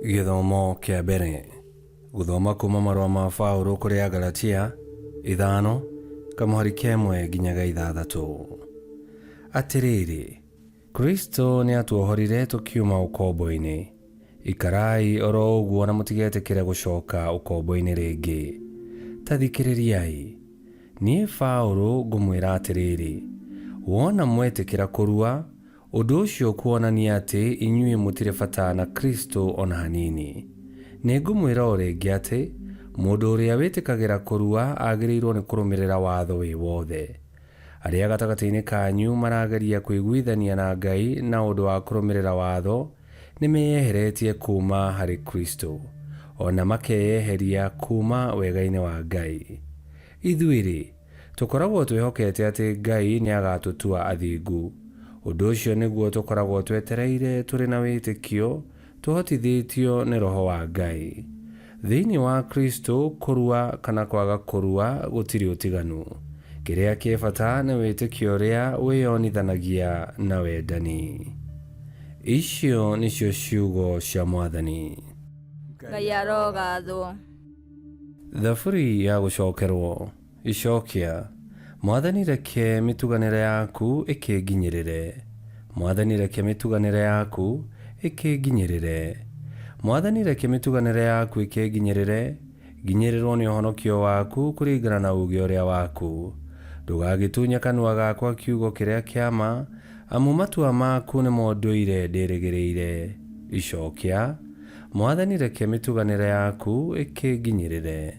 Gĩthomo kĩa mbere. Gũthoma kuma marũa ma Paũlũ kũrĩ Agalatia, ithano, kamũhari ka ĩmwe nginya ga ithathatũ. Atĩrĩrĩ, Kristo nĩatuohorire tũkiuma ũkombo-inĩ. Ikarai oro ũguo na mũtigetĩkĩre gũcoka ũkombo-inĩ rĩngĩ. Ta thikĩrĩriai! Niĩ Paũlũ ngũmwĩra atĩrĩrĩ, wona mwetĩkĩra kũrua, Ũndũ ũcio ũkuonania atĩ inyuĩ mũtirĩ bata na Kristo o na hanini. Nĩngũmwĩra o rĩngĩ atĩ, mũndũ ũrĩa wĩtĩkagĩra kũrua agĩrĩirwo nĩ kũrũmĩrĩra Watho wĩ wothe. Arĩa gatagatĩ-inĩ kanyu marageria kũiguithania na Ngai na ũndũ wa kũrũmĩrĩra Watho, nĩmeyeheretie kuuma harĩ Kristo, o na makeyeheria kuuma wega-inĩ wa Ngai. Ithuĩ-rĩ, Tũkoragwo twĩhokete atĩ Ngai nĩ agaatũtua athingu. Ũndũ ũcio nĩguo tũkoragwo twetereire tũrĩ na wĩtĩkio, tũhotithĩtio nĩ roho wa Ngai. Thĩinĩ wa Kristo, kũrua kana kwaga kũrua gũtirĩ ũtiganu. Kĩrĩa kĩ bata nĩ wĩtĩkio ũrĩa wĩyonithanagia na wendani. Icio nĩcio ciugo cia Mwathani. Ngai arogathwo. Thaburi ya gũcokerwo. Icokia. Mwathani reke mĩtuganĩre yaku ĩkĩnginyĩrĩre. Mwathani reke mĩtuganĩre yaku ĩkĩnginyĩrĩre. Mwathani reke mĩtuganĩre yaku ĩkĩnginyĩrĩre, nginyĩrĩrwo nĩ ũhonokio waku kũringana na uuge ũrĩa waku. Ndũgagĩtunye kanua gakwa kiugo kĩrĩa kĩa ma, amu matua maku nĩmo ndũire ndĩrĩgĩrĩire. Icokia. Mwathani reke mĩtuganĩre yaku ĩkĩnginyĩrĩre.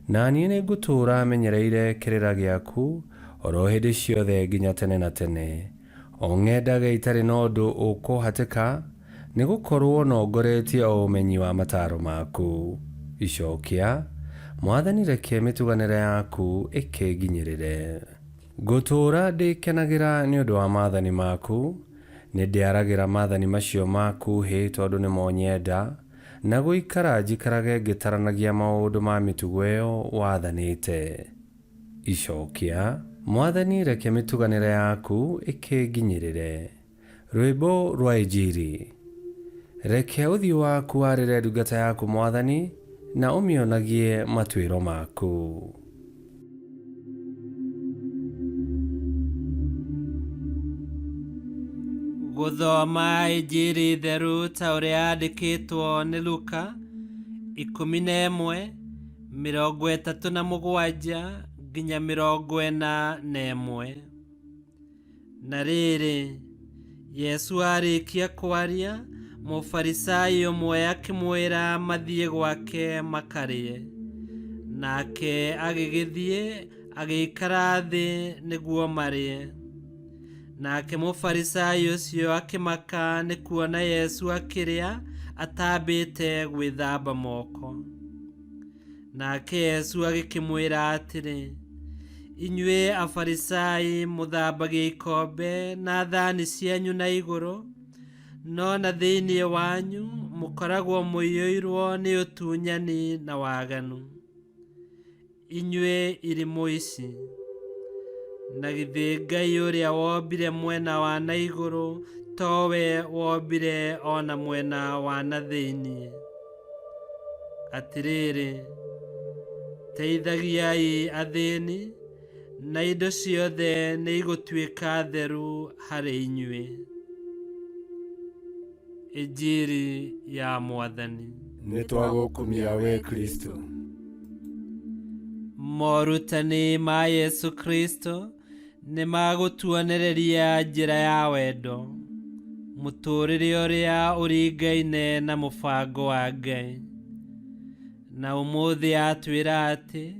Na niĩ nĩngũtũũra menyereire kĩrĩra gĩaku o ro hĩndĩ ciothe nginya tene na tene. O ng'endage itarĩ na ũndũ ũkũhatĩka, nĩgũkorwo nongoretie o ũmenyi wa mataaro maku. Icokia, Mwathani reke mĩtuganĩre yaku ĩkĩnginyĩrĩre. Ngũtũũra ndĩkenagĩra nĩ ũndũ wa maathani maku, Nĩndĩaragĩra maathani macio maku hĩ tondũ nĩmo nyenda, na gũikara njikarage ngĩtaranagia maũndũ ma mĩtugo ĩyo wathanĩte. Icokia, Mwathani reke mĩtuganĩre yaku ĩkĩnginyĩrĩre. Rwĩmbo rwa Injiri. Reke ũthiũ waku warĩre ndungata yaku Mwathani, na ũmĩonagie matuĩro maku. Gũthoma Injiri theru ta ũrĩa yandĩkĩtwo nĩ Luka, 11:37 nginya 41. Na rĩrĩ, Yesu aarĩkia kwaria, Mũfarisai ũmwe akĩmwĩra mathiĩ gwake makarĩe. Nake agĩgĩthiĩ agĩikara thĩ nĩguo marĩe. Nake Mũfarisai ũcio akĩmaka nĩ kuona Yesu akĩrĩa atambĩte gwĩthamba moko. Nake Yesu agĩkĩmwĩra atĩrĩ, Inyuĩ Afarisai mũthambagia ikombe na thani cianyu na igũrũ, no na thĩinĩ wanyu mũkoragwo mũiyũirwo nĩ ũtunyani na waganu. Inyuĩ irimũ ici! Na githĩ Ngai ũrĩa wombire mwena wa na igũrũ towe wombire o na mwena wa na thĩinĩ? Atĩrĩrĩ, teithagiai athĩni, na indo ciothe nĩ igũtuĩka theru harĩ inyuĩ. Injiri ya Mwathani. Nĩ twagũkumia wee Kristo. Morutani ma Yesu Kristo nĩ magũtuonereria njĩra ya wendo, mũtũũrĩre ũrĩa ũringaine na mũbango wa Ngai. Na ũmũthĩ atwĩra atĩ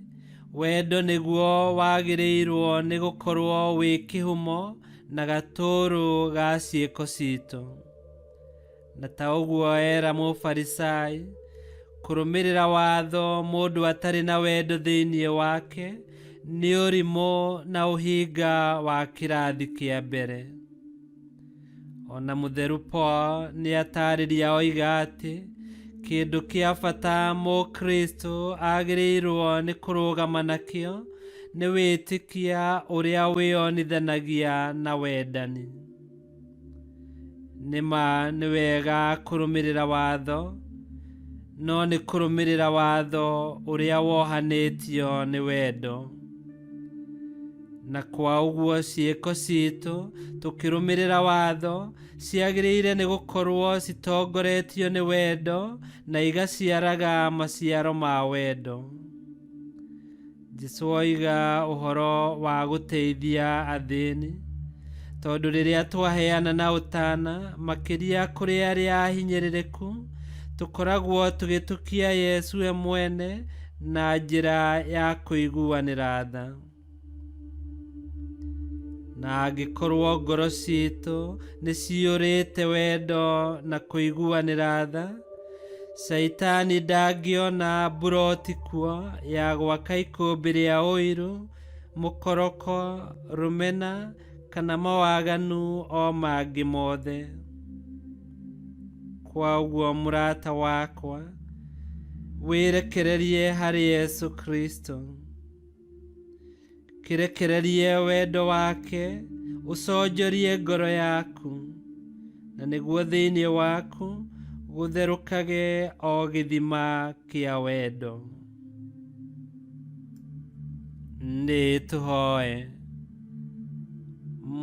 wendo nĩguo wagĩrĩirwo nĩ gũkorwo wĩ kĩhumo na gatũũrũ ga ciĩko citũ. Na ta ũguo era Mũfarisai, kũrũmĩrĩra watho mũndũ atarĩ na wendo thĩinĩ wake nĩ ũrimũ na ũhinga wa kĩrathi kĩa mbere. O na Mũtheru Paul nĩ atarĩria oiga atĩ kĩndũ kĩa bata Mũkristo agĩrĩirwo nĩ kũrũgama nakĩo nĩ wĩtĩkia ũrĩa wĩyonithanagia na wendani. Nĩ ma nĩ wega kũrũmĩrĩra watho, No nĩ kũrũmĩrĩra watho ũrĩa wohanĩtio nĩ wendo. Na kwa ũguo ciĩko citũ tũkĩrũmĩrĩra watho ciagĩrĩire nĩ gũkorwo citongoretio nĩ wendo na igaciaraga maciaro ma wendo. Jesũ oiga ũhoro wa gũteithia athĩni, tondũ rĩrĩa twaheana na ũtana makĩria kũrĩ arĩa ahinyĩrĩrĩku, tũkoragwo tũgĩtũkia Yesu we mwene na njĩra ya kũiguanĩra tha. Na angĩkorwo ngoro citũ nĩ ciyũrĩte wendo na kũiguanĩra tha, Caitani ndangĩona mburoti kuo ya gwaka ikũmbĩ rĩa ũiru, mũkoroko, rũmena kana mawaganu o mangĩ mothe. Kwa ũguo mũrata wakwa, wĩrekererie harĩ Yesu Kristo. Kĩrekererie wendo wake ũconjorie ngoro yaku, na nĩguo thĩinĩ waku gũtherũkage o gĩthima kĩa wendo. Nĩ tũhoe.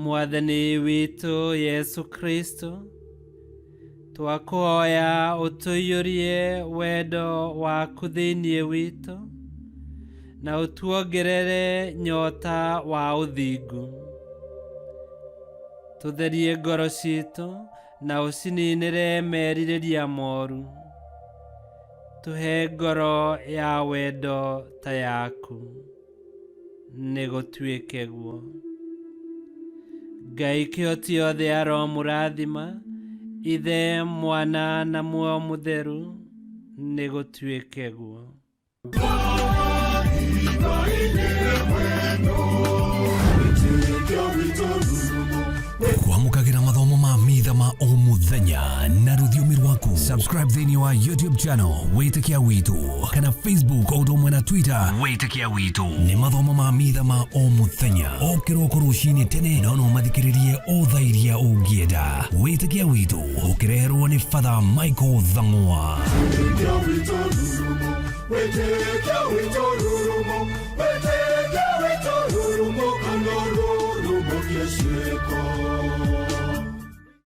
Mwathani witũ Yesu Kristo, twakũhoya ũtũiyũrie wendo waku thĩinĩ witũ na ũtuongerere nyota wa ũthingu. Tũtherie ngoro citũ na ũcininĩre merirĩria moru. Tũhe ngoro ya wendo ta yaku. Nĩ gũtuĩke guo. Ngai kĩhoti yothe aromũrathima, Ithe, Mwana na Muoyo Mũtheru, nĩ gũtuĩke guo. Kwamũkagĩra mathomo ma mitha ma o mũthenya na rũthiomi rwaku. Subscribe thĩinĩ wa YouTube channel Wĩtĩkia Witũ kana Facebook o ũndũ ũmwe na Twitter Wĩtĩkia Witũ. Nĩ mathomo ma mitha ma o mũthenya o kĩroko rũcinĩ tene, no no mathikĩrĩrie o thaa iria ũngĩenda. Wĩtĩkia Witũ ũkĩreherwo nĩ Father Michael Thang'wa. Wĩtĩkia witũ rurumo, wĩtĩkia witũ rurumo, wĩtĩkia witũ rurumo, kana rurumo kĩciĩko.